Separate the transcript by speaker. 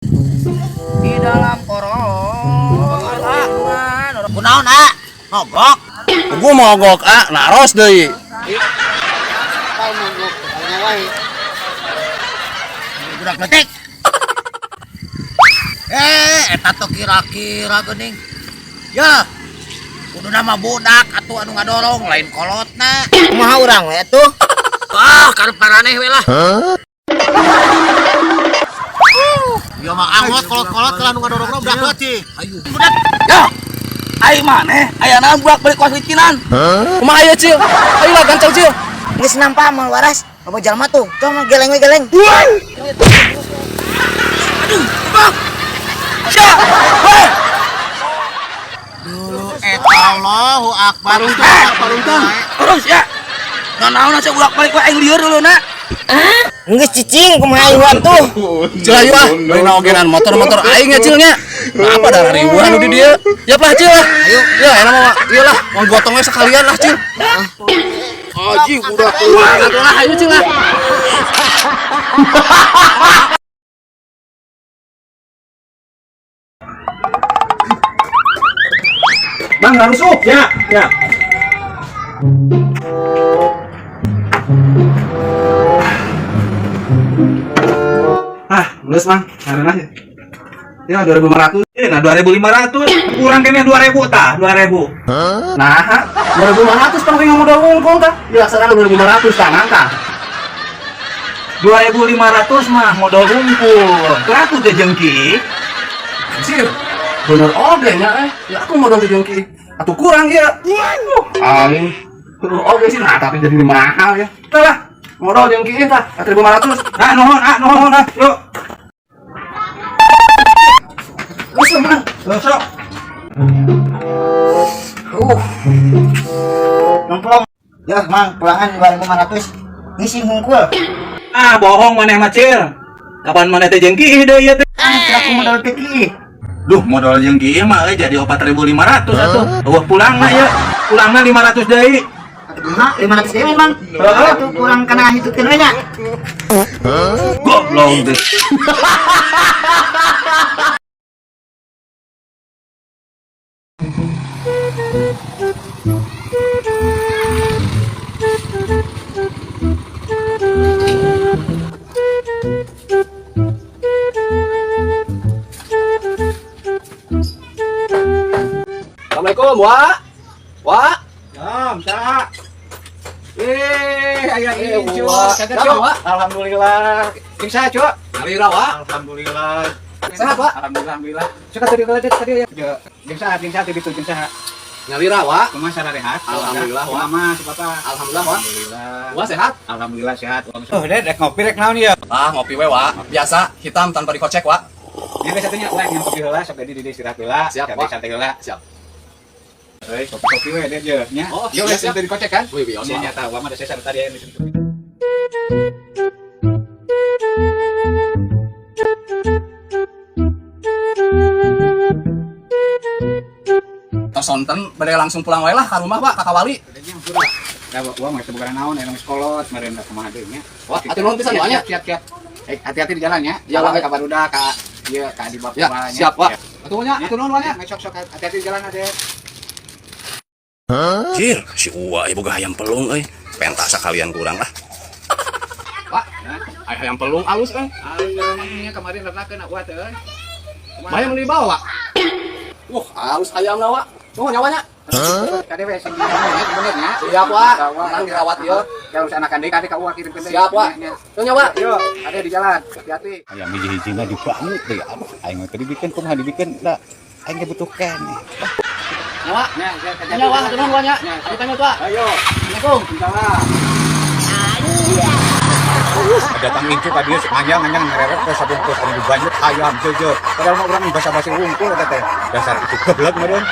Speaker 1: Di dalam korong.
Speaker 2: Kunaon, ah? Mogok.
Speaker 3: Gua mogok ah, naros deui.
Speaker 2: Kau mogok, tanya wae. Budak letik. Eh, eta tuh kira-kira geuning. Ya. Kudu nama budak atuh anu ngadorong lain kolotna.
Speaker 1: Kumaha urang we atuh?
Speaker 2: Ah, karep paraneh we lah. Ya mah angot kolot-kolot kalau anu ngadorongna budak leutik. Ayo. Budak.
Speaker 1: Ya. Aing maneh aya naon budak balik kuas licinan.
Speaker 3: Kumaha ieu, Cil? Ayo lah gancang, Cil.
Speaker 1: Geus nampak moal waras. Loba jalma tuh. Tuh mah geleng we geleng. Aduh, bang. Sia. Weh.
Speaker 2: Dulu et Allahu Akbar.
Speaker 3: Parungtang.
Speaker 1: Terus ya. Nah, naon asa budak balik we aing lieur dulu na. Geus cicing kumaha aing atuh.
Speaker 3: Cil ayo ah, bari naogenan motor-motor aing ya Cil nya. Nah, apa dah ribuan di dia. Yap lah Cil lah. Ayo. Ya enak mah. Iyalah, mau gotongnya sekalian lah Cil. Aji udah keluar lah ayo Cil lah.
Speaker 4: Bang, langsung. Ya, ya. Ah, lulus, Bang. Karena aja. Ya, 2500.
Speaker 5: Eh, nah 2500 kurang kene 2000 tah, 2000.
Speaker 4: Nah, 2500 pang pengen modal wungkul tah. Ya, sekarang 2500 tah, nangka.
Speaker 5: 2500 mah modal wungkul. Keraku teh jengki.
Speaker 4: Anjir. Bener oge nya eh. Ya aku modal teh jengki. Atuh kurang ya. Aing. Bener oge sih, nah tapi jadi mahal ya. Udah lah, modal jengki tah, 1500.
Speaker 5: Ah, nuhun, ah, nuhun, ah. Yuk.
Speaker 4: Geus lah, Mang.
Speaker 5: Sok.
Speaker 1: Nongkrong. Ya, Mang, pulangan 2500. Ngisi hungkul.
Speaker 5: Ah, bohong maneh mah, Cil. Kapan maneh teh jengki deui ieu teh?
Speaker 1: Ah, aku modal teki.
Speaker 5: Duh, modal jengki mah euy jadi 4500 atuh. Eueuh pulangna ya. Pulangna 500 deui.
Speaker 1: Nah, 500 deui memang.
Speaker 5: Heeh.
Speaker 1: Itu kurang kana hitungkeun we nya.
Speaker 5: Goblok deh.
Speaker 3: Assalamualaikum, Wa. Wa.
Speaker 5: Am, saha? Eh, aya
Speaker 3: Eh,
Speaker 5: incu.
Speaker 3: Wa.
Speaker 5: Sehat,
Speaker 3: Saha,
Speaker 5: Cuk?
Speaker 3: Wa?
Speaker 5: Alhamdulillah. Jeung saha, Cuk?
Speaker 3: Alira, Wa.
Speaker 5: Alhamdulillah.
Speaker 3: Sehat, Wa?
Speaker 5: Alhamdulillah, alhamdulillah. Suka tadi kalau tadi ya. Jeung saha, jeung saha tadi itu jeung saha.
Speaker 3: Nyalira, Wa.
Speaker 5: Kumaha sararehat?
Speaker 3: Alhamdulillah, Wa.
Speaker 5: Mama, si Papa.
Speaker 3: Alhamdulillah, Wa.
Speaker 5: Alhamdulillah.
Speaker 3: Wa sehat?
Speaker 5: Alhamdulillah sehat. Oh, dek rek ngopi rek naon ya?
Speaker 3: Ah, ngopi we, Wa. Biasa, hitam tanpa dikocek, Wa.
Speaker 5: Nya geus satunya urang yang kopi heula sok di di istirahat heula.
Speaker 3: Siap, Wa.
Speaker 5: Santai heula.
Speaker 3: Siap.
Speaker 5: Euy, kopi-kopi we dek je nya.
Speaker 3: Oh,
Speaker 5: Yo,
Speaker 3: siap, siap.
Speaker 5: teu dikocek kan?
Speaker 3: Wih, wih,
Speaker 5: Nya nyata wa mah da sesa tadi aya di situ.
Speaker 3: Tos sonten bade langsung pulang wae lah ka rumah, Pak, ka Kawali.
Speaker 5: Da wa mah teu boga naon aya geus kolot meureun da kumaha deui nya.
Speaker 3: Wah, atuh nuhun pisan, Wa nya.
Speaker 5: Siap, siap. Eh, hati-hati di jalan ya.
Speaker 3: Ya, Wa.
Speaker 5: Salam ka barudak ka ieu ka adi bapak
Speaker 3: Ya,
Speaker 5: nya.
Speaker 3: siap, Wa. Atuh nya, atuh nuhun, Wa nya.
Speaker 5: Sok sok hati-hati di jalan ade.
Speaker 3: Cil, si Uwa ieu boga hayam pelung euy. Pentas sekalian kurang lah. Wah, aya hayam pelung alus euy.
Speaker 5: Alus nya kemarin renakeun wa teh euy.
Speaker 3: Bayang mun dibawa. Wah, alus hayamna, Wa. Nuhun nyawanya.
Speaker 5: Kade we sing bener nya.
Speaker 3: Siap, Wa. Tenang dirawat ieu.
Speaker 5: Kalau anak deui kade ka Uwa kirimkeun deui.
Speaker 3: Siap, Wa.
Speaker 5: Nya.
Speaker 3: Tuh nyawa.
Speaker 5: Yo, kade di jalan. Hati-hati.
Speaker 6: Ayam hiji-hijina dibangun deui. Aduh, aing mah teu dibikeun kumaha dibikeun da aing ge butuh keneh.
Speaker 3: Nyawa.
Speaker 5: Nya, sia
Speaker 3: Nyawa, atuh nuhun, Wa nya.
Speaker 5: Nya.
Speaker 3: Atuh tanya tua.
Speaker 5: Ayo.
Speaker 3: Assalamualaikum.
Speaker 5: Salam.
Speaker 6: Datang incu ka dieu nganjang-nganjang ngererek ke sabungkus anu dibanjut ayam jeujeuh. Padahal mah urang basa-basi wungkul eta teh. Dasar itu goblok meureun.